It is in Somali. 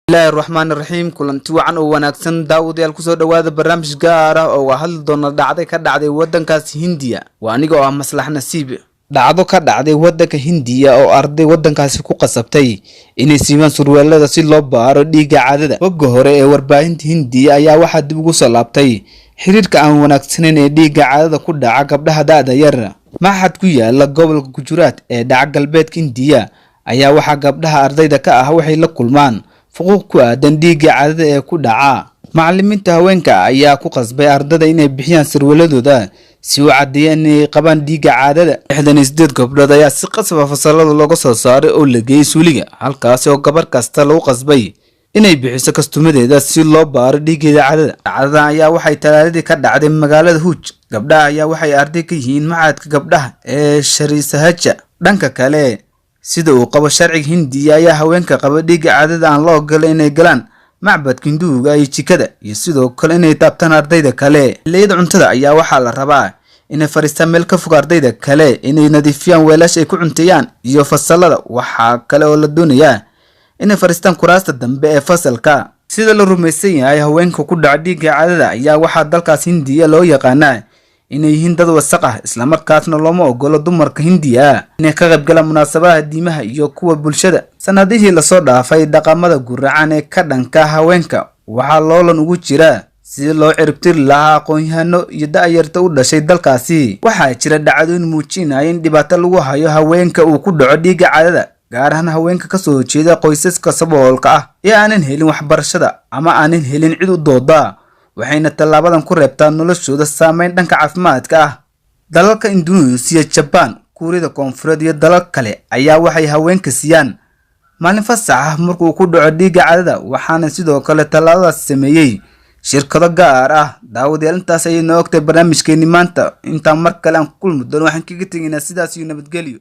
Bismillahi raxmaani raxiim. Kulanti wacan oo wanaagsan, daawadayaal. Kusoo dhawaada barnaamij gaar ah oo waa hadli doona dhacday ka dhacday wadankaasi Hindiya. Waa aniga oo ah Maslax Nasiib. Dhacdo ka dhacday wadanka Hindiya oo arday wadankaasi ku qasabtay inay siibaan surweelada si loo baaro dhiigga caadada. Bogga hore ee warbaahinta Hindiya ayaa waxaa dib ugu soo laabtay xiriirka aan wanaagsanayn ee dhiigga caadada ku dhaca gabdhaha da'da yar. Maxad ku yaala gobolka Gujarat ee dhaca galbeedka Hindiya ayaa waxaa gabdhaha ardayda ka ah waxay la kulmaan fuquuq ku aadan dhiigga caadada ee ku dhaca. Macalimiinta haweenka ayaa ku qasbay ardada inay bixiyaan sarweeladooda si u caddeeyaan inay qabaan dhiigga caadada. 68 gabdhood ayaa si qasaba fasalada looga soo saaray oo la geeyey suuliga, halkaasi oo gabar kasta lagu qasbay inay bixiso kastumadeeda si loo baaro dhiiggeeda caadada. Dhacdadan ayaa waxay Talaaladii ka dhacday magaalada Huuj. Gabdhaha ayaa waxay arday ka yihiin macadka gabdhaha ee Sharisahaja. Dhanka kale, sida uu qabo sharciga Hindiya, ayaa haweenka qaba dhiigga caadada aan la ogolay inay galaan macbadka Hinduuga iyo jikada, iyo sidoo kale inay taabtaan ardayda kale. Xilliyada cuntada ayaa waxaa la rabaa inay fadhiistaan meel ka fog ardayda kale, inay nadiifiyaan weelasha ay ku cunteeyaan iyo fasalada. Waxaa kale oo la doonayaa inay fadhiistaan kuraasta dambe ee fasalka. Sida la rumaysan yahay, haweenka ku dhaca dhiigga caadada ayaa waxaa dalkaas Hindiya loo yaqaanaa inay yihiin dad wasaq ah, islamarkaasna looma ogolo dumarka Hindiya inay ka qayb galaan munaasabadaha diimaha iyo kuwa bulshada. Sanadihii lasoo dhaafay, dhaqamada guracan ee ka dhanka haweenka waxaa loolan ugu jira sidii loo ciribtiri lahaa aqoon-yahano iyo da'yarta u dhashay dalkaasi. Waxaa jira dhacdooyin muujinaya in dhibaato lagu hayo haweenka uu ku dhaco dhiigga caadada, gaar ahaan haweenka kasoo horjeeda qoysaska saboolka ah ee aanan helin waxbarashada ama aanan helin cid u dooda, waxayna tallaabadan ku reebtaa noloshooda saameyn dhanka caafimaadka ah. Dalalka Induneesiya, Jabaan, Kuuriyada Koonfureed iyo dalal kale ayaa waxay haweenka siiyaan maalin fasax ah markuu ku dhaco dhiigga caadada, waxaana sidoo kale tallaabadaas sameeyey shirkado gaar ah. Daawadayaal, intaas ayay noo ogtay barnaamijkeeni maanta. Intaan mar kale aan ku kulmi doono, waxaan kaga tegaynaa sidaas iyo nabadgelyo.